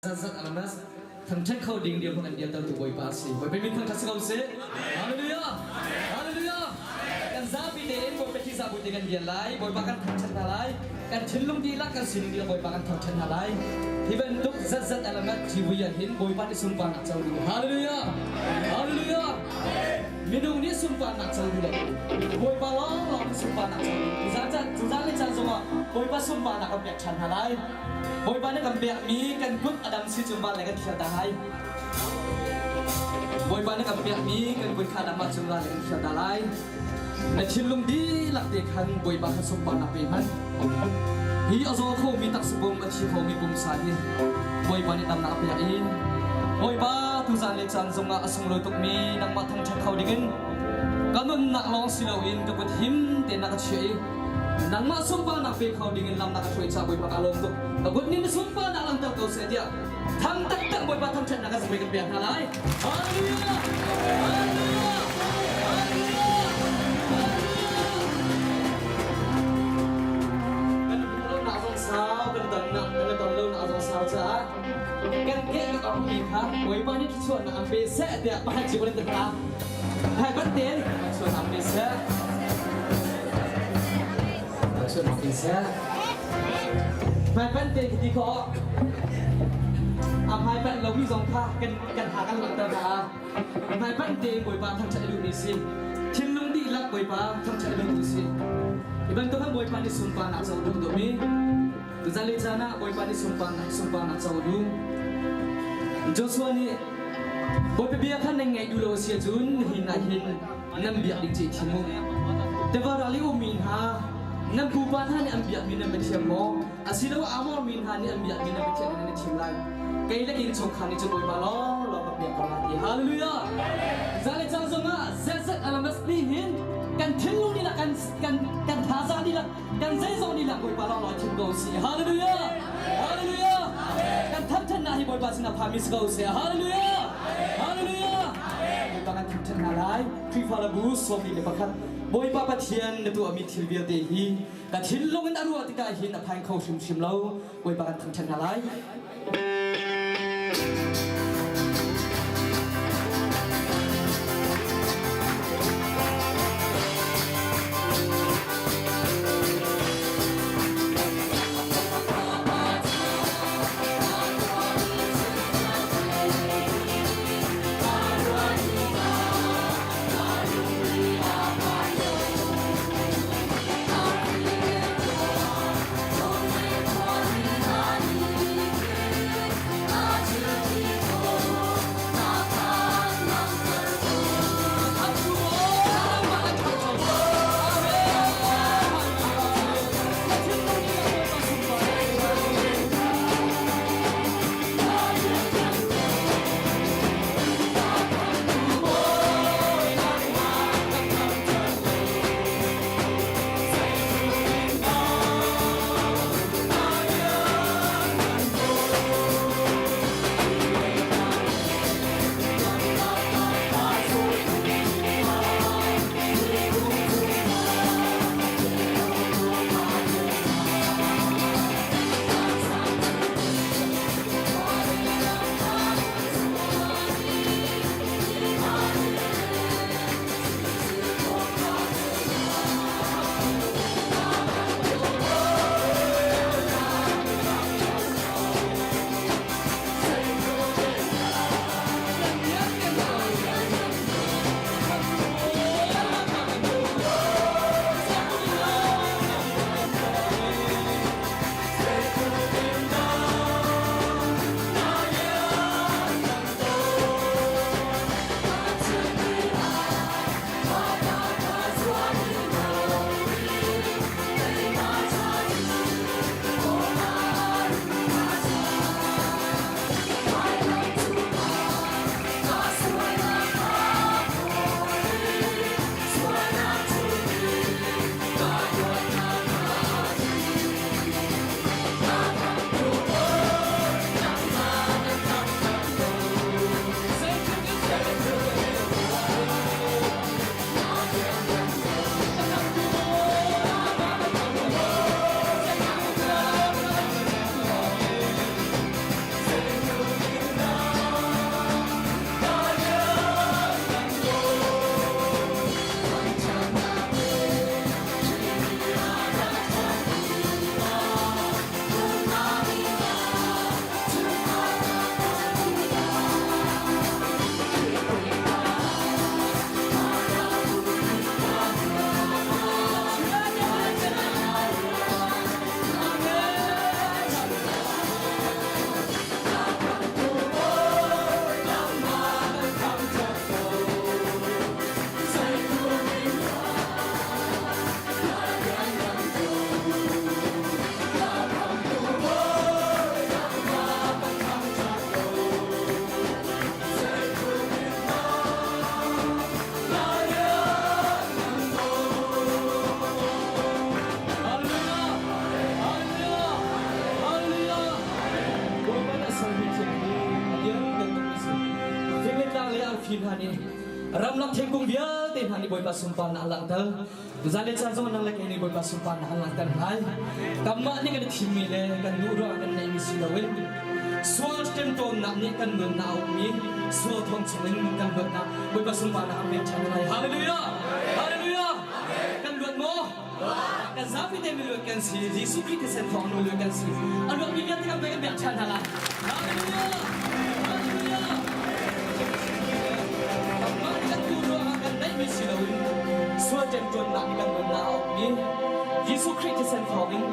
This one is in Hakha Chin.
Zatzat Alamas thangṭhat kho ding dirhmun an dirtertu Bawipa a si. Bawipa min thangṭhat si ko seh. Hallelujah! Hallelujah! Kan zapi tein Bawipa ṭihzah bu te kan bial lai. Bawipa kan thangṭhat hna lai. Kan thinlung dihlak kan sining dihlak Bawipa kan thangṭhat hna lai. Hi bantuk zatzat Alamat TV ah hin Bawipa nih sunparnak co duh. Hallelujah! Hallelujah! Minung nih sunparnak co duh lo. Bawipa lawnglawng nih sunparnak co duh. Tuzaan tuzaan le caan zongah Bawipa sunparnak kan pek ṭhan hna lai. Bawipa nih kan pekmi kan kut a dam si cun van le kan thial ta lai. Bawipa nih kan pekmi kan kut kha dam ahcun van le kan thial ta lai. Na thinlung dihlak te khan Bawipa kha sunparnak pe hmanh. Hi a zaw khomi taksa pum a thi khomi pumsa hi Bawipa nih damnak a pek i Bawipa tuzan le caan zongah a sunglawi tukmi nangmah thangṭhat kho dingin ka nunnak lawng si loin ka kut him tein na ka chiah i Nangmah sunparnak pe kho dingin lam na ka hruai caah Bawipa ka lawm tuk. Ka kut nih na sunparnak langhter ko seh tiah thang taktak Bawipa thangṭhatnak kan kan pek hna lai. Hallelujah! Hallelujah! Hallelujah! Kan hmuh zong sau, kan donnak kan ton lonak zong sau caah kan ke ka mi kha Bawipa nih thluachuahnak an pe seh tiah pakhat cio kan hna. Hai bantin thluachuahnak pe seh. Thluachuahnak pe seh. Hmai te khi ti khawh. A hmai panh lomi zong kha kan kan ha kan langhter hna. Hmai panh te Bawipa thangṭhat a duhmi si. Thinlung dihlak Bawipa thangṭhat a duhtu si. Hi bantuk han Bawipa nih sunparnak co duh duhmi Tuzan le caan ah Bawipa nih sunparnak sunparnak co duh. Joshua nih Bawipa bia kha nan ngaih duh lo a si ahcun nihin ah hin nan biak ding cu i thim u. Tiva ral i ummi hna nan pupa hna nih an biakmi nan pathian maw asiloah Amor mi hna nih an biakmi nan pathian nan i thim lai. Kei le innchungkhar nih cun Bawipa lawnglawng kan biak ko lai ti. Hallelujah! Zan le caan zongah ZZ LMS nih hin kan thinlung dihlak kan kan kan thazaang dihlak kan zeizong dihlak Bawipa lawnglawng thim ko sih. Hallelujah! Hallelujah! Kan thangṭhatnak hi Bawipa sinah phami si ko seh. Hallelujah! Hallelujah! Bawipa kan thangṭhat hna lai. Khrihfa le bu 41. Bawipa Pathian na tuahmi thil vialte hi ka thinlung in a ruah tikah hin a phaing kho hrimhrim lo. Bawipa kan thangṭhat hna lai. Lungthli hna nih ramlak thingkung vialte hna nih Bawipa sunparnak an langhter. Tuzan le caan zong nang le kei nih Bawipa sunparnak an langhter lai. Kanmah nih kan i thimmi le kan duh ruangah kan neihmi si loin sual ṭemṭawnnak nih kan nunnak a ukmi sual thong chungin kan luatnak Bawipa sunparnak an pek ṭhan lai. Hallelujah! Hallelujah! Kan luat maw? Kan zapi te miluat kan si. Jesuh Khrih thisen thawng in miluat kan si. A luatmi vialte kan pek kan biak ṭhan hna lai. Hallelujah! Hallelujah! Kanmah nih kan duh ruangah kan neihmi si loin sual ṭemṭawnnak nih kan nunnak a ukmi Jesuh Khrih thisen thawng in.